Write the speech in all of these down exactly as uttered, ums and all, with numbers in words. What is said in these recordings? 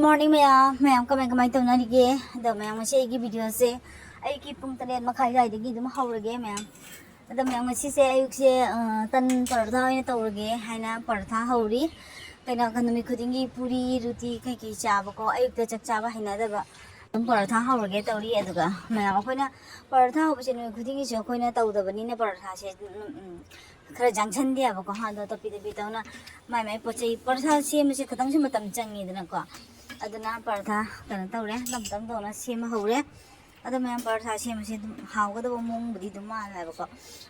Morning ꯃꯌꯥꯝ, ꯃꯌꯥꯝ ꯀꯃꯥꯏ ꯀꯃꯥꯏ ꯇꯧꯅꯔꯤꯒꯦ? ꯑꯗꯣ ꯃꯌꯥꯝ, ꯉꯁꯤ ꯑꯩꯒꯤ ꯚꯤꯗꯤꯑꯣꯁꯦ ꯑꯌꯨꯛꯀꯤ ꯄꯨꯡ ꯇꯔꯦꯠ ꯃꯈꯥꯏ ꯑꯗꯨꯋꯥꯏꯗꯒꯤ ꯑꯗꯨꯝ ꯍꯧꯔꯒꯦ ꯃꯌꯥꯝ꯫ ꯑꯗꯣ ꯃꯌꯥꯝ, ꯉꯁꯤꯁꯦ ꯑꯌꯨꯛꯁꯦ, ꯑ, ꯇꯟ ꯄꯔꯣꯊꯥ ꯑꯣꯏꯅ ꯇꯧꯔꯒꯦ ꯍꯥꯏꯅ ꯄꯔꯣꯊꯥ ꯍꯧꯔꯤ꯫ ꯀꯩꯅꯣ, ꯅꯨꯃꯤꯠ ꯈꯨꯗꯤꯡꯒꯤ ꯄꯨꯔꯤ, ꯔꯨꯇꯤ ꯀꯩꯀꯩ ꯆꯥꯕꯀꯣ, ꯑꯌꯨꯛꯇ ꯆꯥꯛ ꯆꯥꯕ ꯍꯩꯅꯗꯕ꯫ ꯑꯗꯨꯝ ꯄꯔꯣꯊꯥ ꯍꯧꯔꯒꯦ ꯇꯧꯔꯤ꯫ ꯑꯗꯨꯒ ꯃꯌꯥꯝ, ꯑꯩꯈꯣꯏꯅ ꯄꯔꯣꯊꯥ ꯍꯧꯕꯁꯦ ꯅꯨꯃꯤꯠ ꯈꯨꯗꯤꯡꯒꯤꯁꯨ ꯑꯩꯈꯣꯏꯅ ꯇꯧꯗꯕꯅꯤꯅ ꯄꯔꯣꯊꯥꯁꯦ, ꯎꯝ, ꯎꯝ, ꯈꯔ ꯌꯥꯡꯁꯟꯗꯦꯕꯀꯣ꯫ ꯑꯗꯣ ꯇꯞꯄꯤ ꯇꯞꯄꯤ ꯇꯧꯅ ꯃꯥꯏ ꯃꯥꯏ ꯄꯣꯠ ꯆꯩ, ꯄꯔꯣꯊꯥ ꯁꯦꯝꯕꯁꯦ ꯈꯤꯇꯪꯁꯨ ꯃꯇꯝ ꯆꯪꯉꯤꯗꯅꯀꯣ꯫ ꯑꯗꯨꯅ ꯄꯔꯣꯊꯥ ꯀꯩꯅꯣ ꯇꯧꯔꯦ, ꯇꯞ ꯇꯞ ꯇꯧꯅ ꯁꯦꯝꯕ ꯍꯧꯔꯦ꯫ ꯑꯗꯣ ꯃꯌꯥꯝ, ꯄꯔꯣꯊꯥ ꯁꯦꯝꯕꯁꯦ ꯑꯗꯨꯝ ꯍꯥꯎꯒꯗꯕ ꯃꯑꯣꯡꯕꯨꯗꯤ ꯑꯗꯨꯝ ꯃꯥꯜꯂꯦꯕꯀꯣ꯫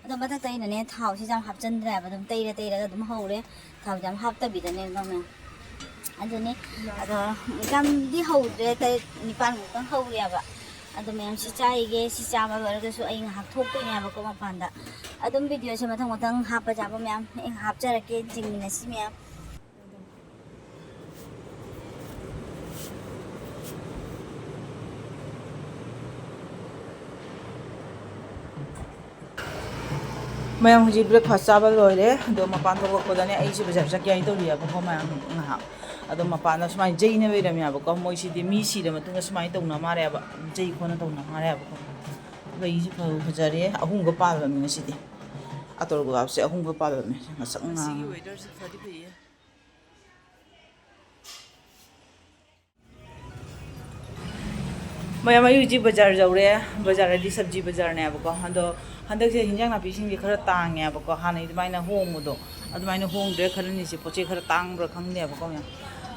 ꯑꯗꯣ ꯃꯊꯛꯇ ꯑꯩꯅꯅꯦ ꯊꯥꯎꯁꯦ ꯌꯥꯝ ꯍꯥꯞꯆꯤꯟꯗ꯭ꯔꯦꯕ, ꯑꯗꯨꯝ ꯇꯩꯔ ꯇꯩꯔꯒ ꯑꯗꯨꯝ ꯍꯧꯔꯦ꯫ ꯊꯥꯎꯁꯦ ꯌꯥꯝ ꯍꯥꯞꯇꯕꯤꯗꯅꯦ ꯑꯗꯨꯝ ꯃꯌꯥꯝ꯫ ꯑꯗꯨꯅꯤ꯫ ꯑꯗꯣ ꯌꯥꯝꯗꯤ ꯍꯧꯗ꯭ꯔꯦ, ꯇꯔꯦꯠ ꯅꯤꯄꯥꯟꯃꯨꯛꯇꯪ ꯍꯧꯔꯦꯕ꯫ ꯑꯗꯣ ꯃꯌꯥꯝ, ꯁꯤ ꯆꯥꯔꯤꯒꯦ, ꯁꯤ ꯆꯥꯕ ꯂꯣꯏꯔꯒꯁꯨ ꯑꯩ ꯉꯥꯏꯍꯥꯛ ꯊꯣꯛꯇꯣꯏꯅꯦꯕꯀꯣ ꯃꯄꯥꯟꯗ꯫ ꯑꯗꯨꯝ ꯚꯤꯗꯤꯑꯣꯁꯦ ꯃꯊꯪ ꯃꯊꯪ ꯍꯥꯞꯄ ꯌꯥꯕ ꯃꯌꯥꯝ ꯑꯩ ꯍꯥꯞꯆꯔꯛꯀꯦ, ꯌꯦꯡꯃꯤꯟꯅꯁꯤ ꯃꯌꯥꯝ꯫ ꯃꯌꯥꯝ, ꯍꯧꯖꯤꯛ breakfast ꯆꯥꯕ ꯂꯣꯏꯔꯦ, ꯑꯗꯣ ꯃꯄꯥꯟ ꯊꯣꯛꯂꯛꯄꯗꯅꯦ ꯑꯩꯁꯦ ꯕꯖꯥꯔ ꯆꯠꯀꯦ ꯍꯥꯏꯅ ꯇꯧꯔꯤꯑꯕꯀꯣ ꯃꯌꯥꯝ, ꯉꯥꯏꯍꯥꯛ꯫ ꯑꯗꯣ ꯃꯄꯥꯟꯗ ꯁꯨꯃꯥꯏꯅ ꯌꯩꯅ ꯂꯩꯔꯝꯃꯦꯕꯀꯣ, ꯃꯣꯏꯁꯤꯗꯤ ꯃꯤ ꯁꯤꯔ ꯃꯇꯨꯡꯗ ꯁꯨꯃꯥꯏꯅ ꯇꯧꯅ ꯃꯥꯜꯂꯦꯕ, ꯌꯩ ꯈꯣꯠꯅ ꯇꯧꯅ ꯃꯥꯜꯂꯦꯕꯀꯣ꯫ ꯂꯩꯁꯦ ꯐꯕꯨ ꯐꯖꯔꯦ, ꯑꯍꯨꯝꯒ ꯄꯥꯜꯂꯕꯅꯤ ꯉꯁꯤꯗꯤ꯫ ꯑꯇꯔ ꯒꯨꯂꯥꯞꯁꯦ ꯑꯍꯨꯝꯒ ꯄꯥꯜꯂꯕꯅꯤ, ꯉꯁꯛ ꯉꯁꯤꯒꯤ ꯉꯥꯡꯉꯦ꯫ Weatherꯁꯦ ꯐꯗꯤ ꯐꯩꯌꯦ꯫ ꯃꯌꯥꯝ, ꯑꯩ ꯍꯧꯖꯤꯛ ꯕꯖꯥꯔ ꯌꯧꯔꯦ꯫ ꯕꯖꯥꯔ ꯍꯥꯏꯗꯤ ꯁꯕꯖꯤ ꯕꯖꯥꯔꯅꯦꯕꯀꯣ꯫ ꯑꯗꯣ ꯍꯟꯗꯛꯁꯦ ꯍꯤꯟꯖꯥꯡ ꯅꯥꯄꯤꯁꯤꯡꯁꯦ ꯈꯔ ꯇꯥꯡꯉꯦꯕꯀꯣ, ꯍꯥꯟꯅꯩ ꯑꯗꯨꯃꯥꯏꯅ ꯍꯣꯡꯕꯗꯣ ꯑꯗꯨꯃꯥꯏꯅ ꯍꯣꯡꯗ꯭ꯔꯦ꯫ ꯈꯔꯅꯤꯁꯦ ꯄꯣꯠ ꯆꯩ ꯈꯔ ꯇꯥꯡꯕ꯭ꯔꯥ ꯈꯪꯗꯦꯕꯀꯣ ꯃꯌꯥꯝ꯫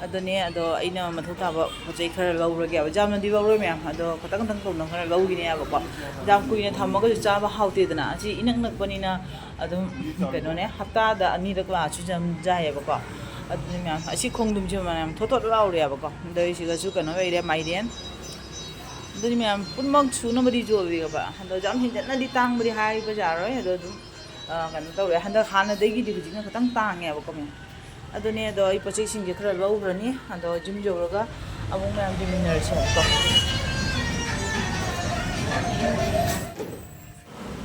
ꯑꯗꯨꯅꯦ, ꯑꯗꯣ ꯑꯩꯅ ꯃꯊꯧ ꯇꯥꯕ ꯄꯣꯠ ꯆꯩ ꯈꯔ ꯂꯧꯔꯒꯦꯕ꯫ ꯌꯥꯝꯅꯗꯤ ꯂꯧꯔꯣꯏ ꯃꯌꯥꯝ, ꯑꯗꯣ ꯈꯇꯪ ꯈꯇꯪ ꯇꯧꯅ ꯈꯔ ꯂꯧꯈꯤꯅꯦꯕꯀꯣ꯫ ꯌꯥꯝ ꯀꯨꯏꯅ ꯊꯝꯃꯒꯁꯨ ꯆꯥꯕ ꯍꯥꯎꯇꯦꯗꯅ꯫ ꯑꯁꯤ ꯏꯅꯛ ꯅꯛꯄꯅꯤꯅ ꯑꯗꯨꯝ ꯀꯩꯅꯣꯅꯦ, ꯍꯞꯇꯥꯗ ꯑꯅꯤꯔꯛ ꯂꯥꯛꯑꯁꯨ ꯌꯥꯝ ꯌꯥꯏꯌꯦꯕꯀꯣ꯫ ꯑꯗꯨꯅ ꯃꯌꯥꯝ, ꯑꯁꯤ ꯈꯣꯡꯗ꯭ꯔꯨꯝꯁꯦ ꯃꯌꯥꯝ ꯊꯣꯠ ꯊꯣꯠ ꯂꯥꯎꯔꯦꯕꯀꯣ꯫ ꯑꯗꯩ ꯁꯤꯒꯁꯨ ꯀꯩꯅꯣ ꯂꯩꯔꯦ, ꯃꯥꯏꯔꯦꯟ꯫ ꯑꯗꯨꯅꯤ ꯃꯌꯥꯝ, ꯄꯨꯝꯅꯃꯛ ꯁꯨꯅꯕꯗꯤ ꯌꯣꯜꯂꯤꯑꯕ꯫ ꯑꯗꯣ ꯌꯥꯝ ꯍꯦꯟꯖꯟꯅꯗꯤ ꯇꯥꯡꯕꯗꯤ ꯍꯥꯏꯕ ꯌꯥꯔꯣꯏ꯫ ꯑꯗꯣ ꯑꯗꯨꯝ, ꯑ, ꯀꯩꯅꯣ ꯇꯧꯔꯦ꯫ ꯍꯟꯗꯛ ꯍꯥꯟꯅꯗꯒꯤꯗꯤ ꯍꯧꯖꯤꯛꯅ ꯈꯤꯇꯪ ꯇꯥꯡꯉꯦꯕꯀꯣ ꯃꯌꯥꯝ꯫ ꯑꯗꯨꯅꯦ, ꯑꯗꯣ ꯑꯩ ꯄꯣꯠ ꯆꯩꯁꯤꯡꯁꯦ ꯈꯔ ꯂꯧꯈ꯭ꯔꯅꯤ꯫ ꯑꯗꯣ ꯌꯨꯝ ꯌꯧꯔꯒ ꯑꯃꯨꯛ ꯃꯌꯥꯝ ꯌꯦꯡꯃꯤꯟꯅꯔꯁꯦꯕꯀꯣ꯫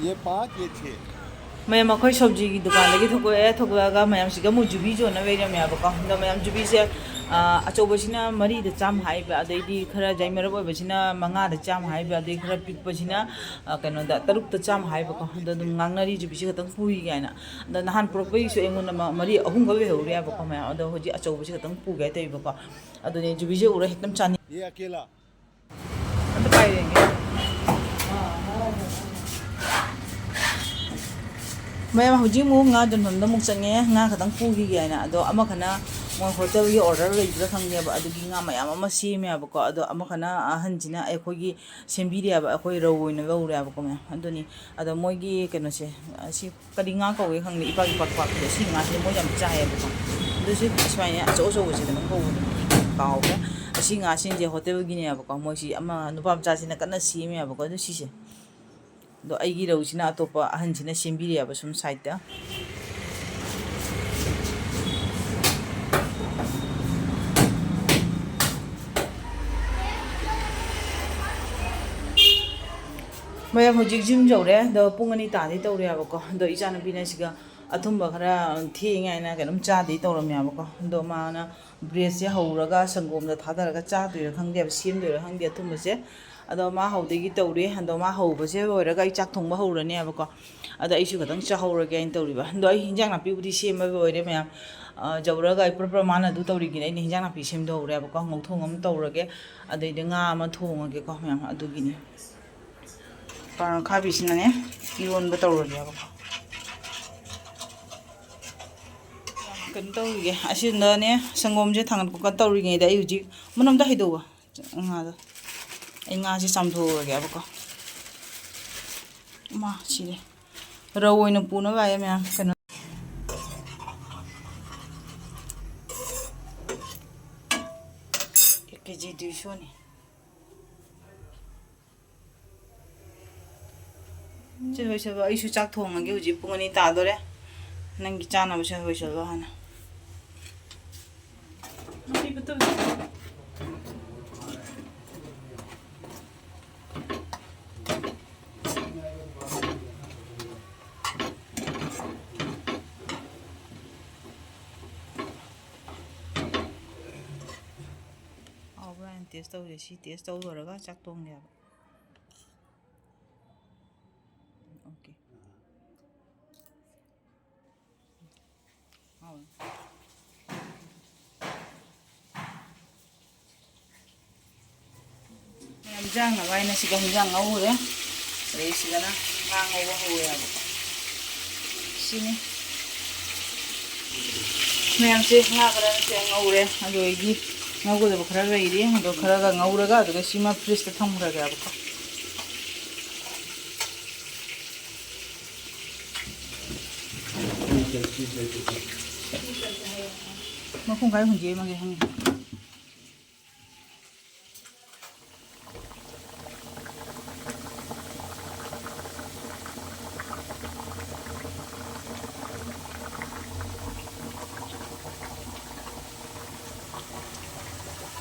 ꯌꯦ ꯄꯥ ꯀꯦ ꯊꯦ꯫ ꯃꯌꯥꯝ, ꯑꯩꯈꯣꯏ ꯁꯕꯖꯤꯒꯤ ꯗꯨꯀꯥꯟꯗꯒꯤ ꯊꯣꯛꯂꯛꯑꯦ꯫ ꯊꯣꯛꯂꯛꯑꯒ ꯃꯌꯥꯝꯁꯤꯒ ꯑꯃꯨꯛ ꯖꯨꯕꯤ ꯌꯣꯟꯅ ꯂꯩꯔꯝꯃꯦꯕꯀꯣ꯫ ꯑꯗꯣ ꯃꯌꯥꯝ, ꯖꯨꯕꯤꯁꯦ ꯑꯥ, ꯑꯆꯧꯕꯁꯤꯅ ꯃꯔꯤꯗ ꯆꯥꯝꯃ ꯍꯥꯏꯕ, ꯑꯗꯩꯗꯤ ꯈꯔ ꯌꯥꯏꯃꯔꯞ ꯑꯣꯏꯕꯁꯤꯅ ꯃꯉꯥꯗ ꯆꯥꯝꯃ ꯍꯥꯏꯕ, ꯑꯗꯩ ꯈꯔ ꯄꯤꯛꯄꯁꯤꯅ, ꯑꯥ, ꯀꯩꯅꯣꯗ, ꯇꯔꯨꯛꯇ ꯆꯥꯝꯃ ꯍꯥꯏꯕꯀꯣ꯫ ꯑꯗꯣ ꯑꯗꯨꯝ ꯉꯥꯡꯅꯔꯤ, ꯖꯨꯕꯤꯁꯦ ꯈꯛꯇꯪ ꯄꯨꯏ ꯀꯥꯏꯅ꯫ ꯑꯗꯣ ꯅꯍꯥꯟ ꯄꯨꯔꯛꯄꯒꯤꯁꯨ ꯑꯩꯉꯣꯟꯗ ꯃ-, ꯃꯔꯤ, ꯑꯍꯨꯝꯈꯛ ꯂꯩꯍꯧꯔꯤ ꯍꯥꯏꯕꯀꯣ ꯃꯌꯥꯝ꯫ ꯑꯗꯣ ꯍꯧꯖꯤꯛ ꯑꯆꯧꯕꯁꯦ ꯈꯛꯇꯪ ꯄꯨꯒꯦ ꯍꯥꯏ ꯇꯧꯏꯕꯀꯣ꯫ ꯑꯗꯨꯅꯦ, ꯖꯨꯕꯤꯁꯦ ꯎꯔ ꯍꯦꯛꯇ ꯆꯥꯅꯤꯡ-, ꯑꯝꯇ ꯄꯥꯏꯔꯦꯅꯦ꯫ ꯃꯌꯥꯝ, ꯍꯧꯖꯤꯛ ꯑꯃꯨꯛ ꯉꯥ ꯌꯣꯟꯐꯝꯗ ꯑꯃꯨꯛ ꯆꯪꯉꯦ, ꯉꯥ ꯈꯛꯇꯪ ꯄꯨꯈꯤꯒꯦ ꯍꯥꯏꯅ꯫ ꯑꯗꯣ ꯑꯃꯈꯛꯅ ꯃꯣꯏ ꯍꯣꯇꯦꯜꯒꯤ ꯑꯣꯔꯗꯔ ꯂꯩꯕ꯭ꯔꯥ ꯈꯪꯗꯦꯕ, ꯑꯗꯨꯒꯤ ꯉꯥ ꯃꯌꯥꯝ ꯑꯃ ꯁꯦꯝꯃꯦꯕꯀꯣ꯫ ꯑꯗꯣ ꯑꯃꯈꯛꯅ ꯑꯍꯟꯁꯤꯅ ꯑꯩꯈꯣꯏꯒꯤ ꯁꯦꯝꯕꯤꯔꯦꯕ, ꯑꯩꯈꯣꯏ ꯔꯧ ꯑꯣꯏꯅ ꯂꯧꯔꯦꯕꯀꯣ ꯃꯌꯥꯝ꯫ ꯑꯗꯨꯅꯤ, ꯑꯗꯣ ꯃꯣꯏꯒꯤ ꯀꯩꯅꯣꯁꯦ, ꯑꯁꯤ ꯀꯔꯤ ꯉꯥ ꯀꯧꯒꯦ ꯈꯪꯗꯦ, ꯏꯄꯥꯛ ꯏꯄꯥꯛ ꯄꯥꯛꯄꯗꯣ, ꯑꯁꯤ ꯉꯥꯁꯦ ꯃꯣꯏ ꯌꯥꯝ ꯆꯥꯏꯌꯦꯕꯀꯣ꯫ ꯑꯗꯨꯁꯨ ꯁꯨꯃꯥꯏꯅ ꯑꯆꯧ ꯑꯆꯧꯕꯁꯦ ꯀꯩꯅꯣꯝ ꯀꯧꯕꯅꯦ, ꯀꯥꯎꯈ꯭ꯔꯦ꯫ ꯑꯁꯤ ꯉꯥꯁꯤꯡꯁꯦ ꯍꯣꯇꯦꯜꯒꯤꯅꯦꯕꯀꯣ, ꯃꯣꯏꯁꯤ ꯑꯃ ꯅꯨꯄꯥ ꯃꯆꯥꯁꯤꯅ ꯀꯟꯅ ꯁꯦꯝꯃꯦꯕꯀꯣ꯫ ꯑꯗꯨ ꯁꯤꯁꯦ, ꯑꯗꯣ ꯑꯩꯒꯤ ꯔꯧꯁꯤꯅ ꯑꯇꯣꯞꯄ ꯑꯍꯟꯁꯤꯅ ꯁꯦꯝꯕꯤꯔꯦꯕ ꯁꯨꯝ ꯁꯥꯏꯠꯇ꯫ ꯃꯌꯥꯝ, ꯍꯧꯖꯤꯛ ꯖꯤꯝ ꯌꯧꯔꯦ꯫ ꯑꯗꯣ ꯄꯨꯡ ꯑꯅꯤ ꯇꯥꯗꯤ ꯇꯧꯔꯦꯕꯀꯣ꯫ ꯑꯗꯣ ꯏꯆꯥꯅꯨꯄꯤꯅ ꯁꯤꯒ ꯑꯊꯨꯝꯕ ꯈꯔ ꯊꯦꯡꯉꯦ ꯍꯥꯏꯅ ꯀꯩꯅꯣꯝ ꯆꯥꯗꯦ ꯇꯧꯔꯝꯃꯦꯕꯀꯣ꯫ ꯑꯗꯣ ꯃꯥꯅ ꯕ꯭ꯔꯦꯗꯁꯦ ꯍꯧꯔꯒ ꯁꯪꯒꯣꯝꯗ ꯊꯥꯗꯔꯒ ꯆꯥꯗꯣꯏꯔꯥ ꯈꯪꯗꯦꯕ, ꯁꯦꯝꯗꯣꯏꯔꯥ ꯈꯪꯗꯦ ꯑꯊꯨꯝꯕꯁꯦ꯫ ꯑꯗꯣ ꯃꯥ ꯍꯧꯗꯣꯏꯒꯤ ꯇꯧꯔꯤ꯫ ꯑꯗꯣ ꯃꯥ ꯍꯧꯕꯁꯦ ꯂꯣꯏꯔꯒ ꯑꯩ ꯆꯥꯛ ꯊꯣꯡꯕ ꯍꯧꯔꯅꯦꯕꯀꯣ꯫ ꯑꯗꯣ ꯑꯩꯁꯨ ꯈꯤꯇꯪ ꯆꯥꯍꯧꯔꯒꯦ ꯍꯥꯏꯅ ꯇꯧꯔꯤꯕ꯫ ꯑꯗꯣ ꯑꯩ ꯍꯤꯟꯖꯥꯡ ꯅꯥꯄꯤꯕꯨꯗꯤ ꯁꯦꯝꯕ ꯂꯣꯏꯔꯦ ꯃꯌꯥꯝ꯫ ꯑ, ꯌꯧꯔꯒ ꯑꯩ ꯄꯨꯔꯥ ꯄꯨꯔꯥ ꯃꯥꯅ ꯑꯗꯨ ꯇꯧꯔꯤꯒꯤꯅꯦ, ꯑꯩꯅ ꯍꯤꯟꯖꯥꯡ ꯅꯥꯄꯤ ꯁꯦꯝꯗꯍꯧꯔꯦꯕꯀꯣ꯫ ꯉꯧꯊꯣꯡ ꯑꯃ ꯇꯧꯔꯒꯦ, ꯑꯗꯩꯗꯤ ꯉꯥ ꯑꯃ ꯊꯣꯡꯉꯒꯦꯀꯣ ꯃꯌꯥꯝ, ꯑꯗꯨꯒꯤꯅꯦ꯫ ꯄꯥꯡ ꯑꯈꯥꯕꯤꯁꯤꯅꯅꯦ ꯏꯔꯣꯟꯕ ꯇꯧꯔꯒꯦꯕꯀꯣ꯫ ꯀꯩꯅꯣ ꯇꯧꯔꯤꯒꯦ, ꯑꯁꯤꯗꯅꯦ ꯁꯪꯒꯣꯝꯁꯦ ꯊꯥꯡꯒꯠ ꯈꯣꯀꯠ ꯇꯧꯔꯤꯉꯩꯗ ꯑꯩ ꯍꯧꯖꯤꯛ ꯃꯅꯝꯗ ꯍꯩꯗꯧꯕ ꯉꯥꯗꯣ, ꯑꯩ ꯉꯥꯁꯦ ꯆꯥꯝꯊꯣꯛꯎꯔꯒꯦꯕꯀꯣ꯫ ꯃꯥ ꯁꯤꯔꯦ꯫ ꯔꯧ ꯑꯣꯏꯅ ꯄꯨꯅꯕ ꯂꯥꯛꯑꯦ ꯃꯌꯥꯝ꯫ ꯀꯩꯅꯣ, ꯀꯦ ꯖꯤ ꯗꯨꯏꯁꯣꯅꯤ꯫ ꯁꯦ, ꯂꯣꯏꯁꯜꯂꯣ꯫ ꯑꯩꯁꯨ ꯆꯥꯛ ꯊꯣꯡꯉꯒꯦ꯫ ꯍꯧꯖꯤꯛ ꯄꯨꯡ ꯑꯅꯤ ꯇꯥꯗꯣꯔꯦ꯫ ꯅꯪꯒꯤ ꯆꯥꯅꯕꯁꯦ ꯂꯣꯏꯁꯜꯂꯣ ꯍꯥꯟꯅ꯫ ꯇꯦꯁ ꯇꯧꯁꯦ꯫ ꯁꯤ ꯇꯦꯁ ꯇꯧ ꯂꯣꯏꯔꯒ ꯆꯥꯛ ꯊꯣꯡꯒꯦ ꯍꯥꯏꯕ꯫ ꯑꯣꯀꯦ꯫ ꯍꯥꯎꯔꯦ꯫ ꯃꯌꯥꯝ ꯆꯥꯅꯕ ꯍꯥꯏꯅ ꯁꯤꯗ ꯍꯤꯟꯖꯥꯡ ꯉꯧꯔꯦ꯫ ꯑꯗꯩ ꯁꯤꯗꯅ ꯉꯥ ꯉꯧꯕ ꯍꯧꯔꯦꯕꯀꯣ꯫ ꯁꯤꯅꯤ꯫ ꯃꯌꯥꯝꯁꯦ ꯉꯥ ꯈꯔ ꯁꯦ ꯉꯧꯔꯦ꯫ ꯑꯗꯨꯗꯒꯤ ꯉꯧꯒꯗꯕ ꯈꯔ ꯂꯩꯔꯤ꯫ ꯑꯗꯣ ꯈꯔꯒ ꯉꯧꯔꯒ ꯑꯗꯨꯒ ꯁꯤꯃ ꯐ꯭ꯔꯤꯖꯇ ꯊꯝꯈ꯭ꯔꯒꯦꯕꯀꯣ꯫ ꯃꯈꯨꯝ ꯈꯥꯏ ꯍꯨꯟꯖꯦ ꯃꯥꯒꯤ ꯍꯪꯉꯤ꯫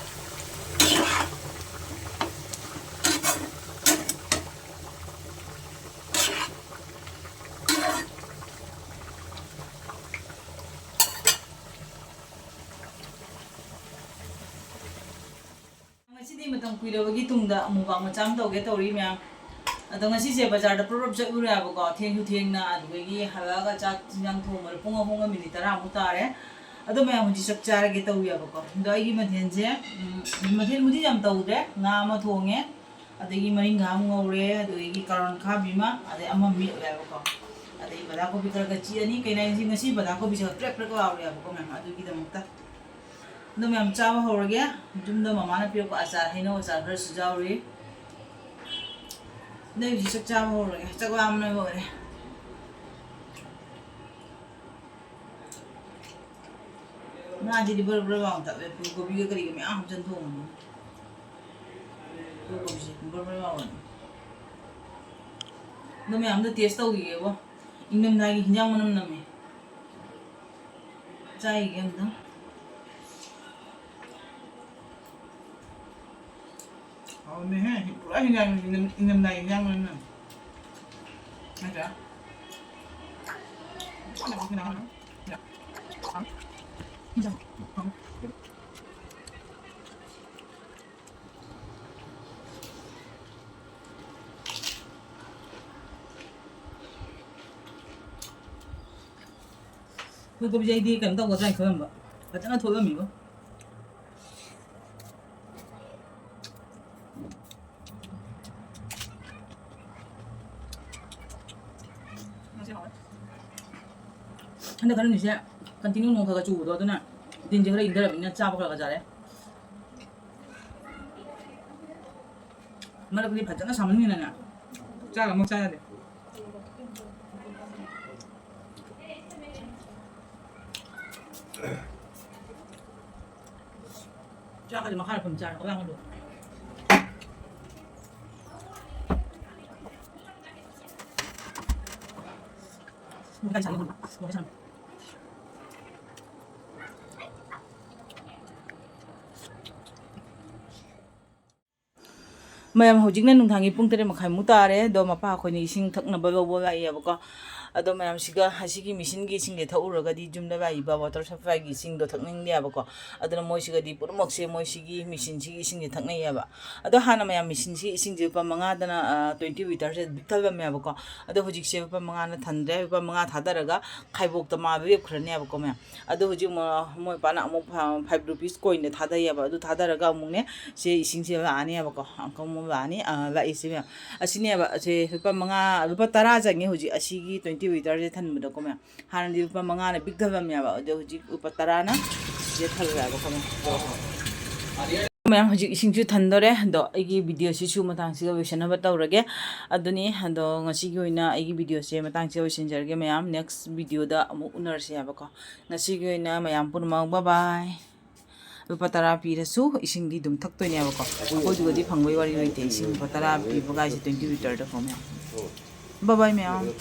ꯉꯁꯤꯗꯤ ꯃꯇꯝ ꯀꯨꯏꯔꯕꯒꯤ ꯇꯨꯡꯗ mukbang ꯃꯆꯥ ꯑꯃ ꯇꯧꯒꯦ ꯇꯧꯔꯤ ꯃꯌꯥꯝ꯫ ꯑꯗꯣ ꯉꯁꯤꯁꯦ ꯕꯖꯥꯔꯗ ꯄ꯭ꯔꯞ ꯄ꯭ꯔꯞ ꯆꯠꯂꯨꯔꯦꯕꯀꯣ, ꯊꯦꯡꯁꯨ ꯊꯦꯡꯅ, ꯑꯗꯨꯗꯒꯤ ꯍꯜꯂꯛꯑꯒ ꯆꯥꯛ ꯏꯟꯖꯥꯡ ꯊꯣꯡꯕꯗ ꯄꯨꯡ ꯑꯍꯨꯝꯒ ꯃꯤꯅꯤꯠ ꯇꯔꯥꯃꯨꯛ ꯇꯥꯔꯦ꯫ ꯑꯗꯣ ꯃꯌꯥꯝ ꯍꯧꯖꯤꯛ ꯆꯥꯛ ꯆꯥꯔꯒꯦ ꯇꯧꯔꯤꯕꯀꯣ꯫ ꯑꯗꯣ ꯑꯩꯒꯤ ꯃꯊꯦꯜꯁꯦ, ꯎꯝ, ꯃꯊꯦꯜꯕꯨꯗꯤ ꯌꯥꯝ ꯇꯧꯗ꯭ꯔꯦ, ꯉꯥ ꯑꯃ ꯊꯣꯡꯉꯦ, ꯑꯗꯒꯤ ꯃꯔꯤꯡꯈꯥ ꯑꯃ ꯉꯧꯔꯦ, ꯑꯗꯒꯤ ꯀꯥꯔꯣꯟ ꯑꯈꯥꯕꯤ ꯑꯃ, ꯑꯗꯩ ꯑꯃ ꯃꯦꯠꯂꯦꯕꯀꯣ꯫ ꯑꯗꯩ ꯕꯟꯗꯥ ꯀꯣꯕꯤ ꯈꯔ ꯈꯔ ꯆꯤꯛꯑꯅꯤ꯫ ꯀꯩꯅꯣ ꯍꯥꯏꯁꯦ, ꯉꯁꯤ ꯕꯟꯗꯥ ꯀꯣꯕꯤꯁꯦ ꯄ꯭ꯔꯦꯛ ꯄ꯭ꯔꯦꯛ ꯂꯥꯎꯔꯦꯕꯀꯣ ꯃꯌꯥꯝ, ꯑꯗꯨꯒꯤꯗꯃꯛꯇ꯫ ꯑꯗꯣ ꯃꯌꯥꯝ ꯆꯥꯕ ꯍꯧꯔꯒꯦ꯫ ꯌꯨꯝꯗ ꯃꯃꯥꯅ ꯄꯤꯔꯛꯄ ꯑꯆꯥꯔ, ꯍꯩꯅꯧ ꯑꯆꯥꯔ ꯈꯔꯁꯨ ꯌꯥꯎꯔꯤ꯫ ꯑꯗꯩ ꯍꯧꯖꯤꯛ ꯆꯥꯛ ꯆꯥꯕ ꯍꯧꯔꯒꯦ꯫ ꯆꯥꯛ ꯂꯥꯝꯕꯅ ꯂꯣꯏꯔꯦ꯫ ꯉꯥꯁꯤꯗꯤ ꯕ꯭ꯔ ꯕ꯭ꯔ ꯂꯥꯎꯅ ꯇꯛꯑꯦ꯫ ꯐꯨꯜ ꯀꯣꯕꯤꯒ ꯀꯔꯤꯒ ꯃꯌꯥꯝ ꯍꯥꯞꯆꯤꯟ ꯊꯣꯡꯕꯅꯤ꯫ ꯐꯨꯜ ꯀꯣꯕꯤꯁꯦ ꯕ꯭ꯔ ꯕ꯭ꯔ ꯂꯥꯎꯔꯅꯤ꯫ ꯑꯗꯣ ꯃꯌꯥꯝꯗꯣ ꯇꯦꯁ ꯇꯧꯈꯤꯒꯦꯕꯣ꯫ ꯏꯪꯊꯝꯊꯥꯒꯤ ꯍꯤꯟꯖꯥꯡ ꯃꯅꯝ ꯅꯝꯃꯦ꯫ ꯆꯥꯏꯒꯦ ꯑꯝꯇꯪ꯫ ꯍꯥꯎꯔꯝꯃꯦꯍꯦ꯫ ꯄꯨꯔꯥ ꯍꯤꯟꯖꯥꯡ, ꯏꯪꯊꯝ-, ꯏꯪꯊꯝꯊꯥꯒꯤ ꯍꯤꯟꯖꯥꯡ ꯃꯅꯝ ꯅꯝꯃꯦ꯫ ꯅꯠꯇ꯭ꯔꯥ? ꯐꯨꯜ ꯀꯣꯕꯤꯁꯦ ꯑꯩꯗꯤ ꯀꯩꯅꯣ ꯇꯧꯒꯗ꯭ꯔꯥ ꯍꯥꯏꯅ ꯈꯜꯂꯝꯕ, ꯐꯖꯅ ꯊꯣꯛꯂꯝꯃꯤꯕꯣ꯫ ꯍꯟꯗꯛ ꯈꯔ ꯅꯨꯃꯤꯠꯁꯦ continue ꯅꯣꯡ ꯈꯔ ꯈꯔ ꯆꯨꯕꯗꯣ, ꯑꯗꯨꯅ ꯗꯤꯟꯁꯦ ꯈꯔ ꯏꯪꯊꯔꯕꯅꯤꯅ ꯆꯥꯕ ꯈꯔ ꯈꯔ ꯆꯥꯔꯦ꯫ ꯃꯔꯛꯇꯗꯤ ꯐꯖꯅ ꯁꯥꯃꯟꯈꯤꯗꯅ ꯆꯥꯛ ꯑꯃ ꯆꯥ ꯌꯥꯗꯦ꯫ ꯆꯥꯛꯀꯁꯦ ꯃꯈꯥꯗ ꯐꯝ ꯆꯥꯔꯦ, ꯈꯗꯥꯡ ꯑꯗꯨ꯫ ꯃꯌꯥꯝ, ꯍꯧꯖꯤꯛꯅ ꯅꯨꯡꯗꯥꯡꯒꯤ ꯄꯨꯡ ꯇꯔꯦꯠ ꯃꯈꯥꯏꯃꯨꯛ ꯇꯥꯔꯦ꯫ ꯑꯗꯣ ꯃꯄꯥ ꯑꯩꯈꯣꯏꯅ ꯏꯁꯤꯡ ꯊꯛꯅꯕ ꯂꯧꯕ ꯂꯥꯛꯏꯌꯦꯕꯀꯣ꯫ ꯑꯗꯣ ꯃꯌꯥꯝꯁꯤꯒ ꯑꯁꯤꯒꯤ ꯃꯦꯆꯤꯟꯒꯤ ꯏꯁꯤꯡꯁꯦ ꯊꯛꯎꯔꯒꯗꯤ ꯌꯨꯝꯗ ꯂꯥꯛꯏꯕ water supplyꯒꯤ ꯏꯁꯤꯡꯗꯣ ꯊꯛꯅꯤꯡꯗꯦꯕꯀꯣ꯫ ꯑꯗꯨꯅ ꯃꯣꯏꯁꯤꯒꯗꯤ ꯄꯨꯝꯅꯃꯛꯁꯦ ꯃꯣꯏꯁꯤꯒꯤ ꯃꯦꯆꯤꯟꯁꯤꯒꯤ ꯏꯁꯤꯡꯁꯦ ꯊꯛꯅꯩꯌꯦꯕ꯫ ꯑꯗꯣ ꯍꯥꯟꯅ ꯃꯌꯥꯝ ꯃꯦꯆꯤꯟꯁꯤꯒꯤ ꯏꯁꯤꯡꯁꯦ ꯂꯨꯄꯥ ꯃꯉꯥꯗꯅ, ꯑ, twenty litreꯁꯦ ꯊꯜꯂꯝꯃꯦꯕꯀꯣ꯫ ꯑꯗꯣ ꯍꯧꯖꯤꯛꯁꯦ ꯂꯨꯄꯥ ꯃꯉꯥꯅ ꯊꯟꯗ꯭ꯔꯦ꯫ ꯂꯨꯄꯥ ꯃꯉꯥ ꯊꯥꯗꯔꯒ ꯈꯥꯏꯕꯣꯛꯇ ꯃꯥ ꯂꯦꯞꯈ꯭ꯔꯅꯦꯕꯀꯣ ꯃꯌꯥꯝ꯫ ꯑꯗꯣ ꯍꯧꯖꯤꯛ ꯃꯣ-, ꯃꯣꯏ ꯄꯥꯅ ꯑꯃꯨꯛ ꯐ-, five rupees coinꯗ ꯊꯥꯗꯩꯌꯦꯕ꯫ ꯑꯗꯨ ꯊꯥꯗꯔꯒ ꯑꯃꯨꯛꯅꯦ, ꯁꯦ ꯏꯁꯤꯡꯁꯦ ꯂꯥꯛꯑꯅꯦꯕꯀꯣ꯫ ꯑꯪꯀꯜ ꯑꯃꯨꯛ ꯂꯥꯛꯑꯅꯤ, ꯑ, ꯂꯥꯛꯏꯁꯦ ꯃꯌꯥꯝ꯫ ꯑꯁꯤꯅꯦꯕ, ꯑꯁꯦ ꯂꯨꯄꯥ ꯃꯉꯥ, ꯂꯨꯄꯥ ꯇꯔꯥ ꯆꯪꯉꯦ ꯍꯧꯖꯤꯛ ꯑꯁꯤꯒꯤ twenty litreꯁꯦ ꯊꯟꯕꯗꯀꯣ ꯃꯌꯥꯝ꯫ ꯍꯥꯟꯅꯗꯤ ꯂꯨꯄꯥ ꯃꯉꯥꯅ ꯄꯤꯛ ꯊꯜꯂꯝꯃꯦꯕ, ꯑꯗꯣ ꯍꯧꯖꯤꯛ ꯂꯨꯄꯥ ꯇꯔꯥꯅ ꯁꯤꯗ ꯊꯜꯂꯦꯕꯀꯣ ꯃꯌꯥꯝ꯫ ꯃꯌꯥꯝ, ꯍꯧꯖꯤꯛ ꯏꯁꯤꯡꯁꯨ ꯊꯟꯗꯣꯔꯦ꯫ ꯑꯗꯣ ꯑꯩꯒꯤ videoꯁꯤꯁꯨ ꯃꯇꯥꯡꯁꯤꯒ ꯂꯣꯏꯁꯤꯟꯅꯕ ꯇꯧꯔꯒꯦ꯫ ꯑꯗꯨꯅꯤ, ꯑꯗꯣ ꯉꯁꯤꯒꯤ ꯑꯣꯏꯅ ꯑꯩꯒꯤ videoꯁꯦ ꯃꯇꯥꯡꯁꯤꯒ ꯂꯣꯏꯁꯤꯟꯖꯔꯒꯦ ꯃꯌꯥꯝ꯫ Next videoꯗ ꯑꯃꯨꯛ ꯎꯅꯔꯁꯦ ꯍꯥꯏꯕꯀꯣ꯫ ꯉꯁꯤꯒꯤ ꯑꯣꯏꯅ ꯃꯌꯥꯝ ꯄꯨꯝꯅꯃꯛ bye bye꯫ ꯂꯨꯄꯥ ꯇꯔꯥ ꯄꯤꯔꯁꯨ ꯏꯁꯤꯡꯗꯤ ꯑꯗꯨꯝ ꯊꯛꯇꯣꯏꯅꯦꯕꯀꯣ꯫ ꯑꯩꯈꯣꯏꯗꯨꯒꯗꯤ ꯐꯪꯕꯩ ꯋꯥꯔꯤ ꯂꯩꯇꯦ꯫ ꯏꯁꯤꯡ ꯂꯨꯄꯥ ꯇꯔꯥ ꯄꯤꯕ ꯀꯥꯏꯁꯦ twenty litreꯗꯀꯣ ꯃꯌꯥꯝ꯫ Bye bye ꯃꯌꯥꯝ꯫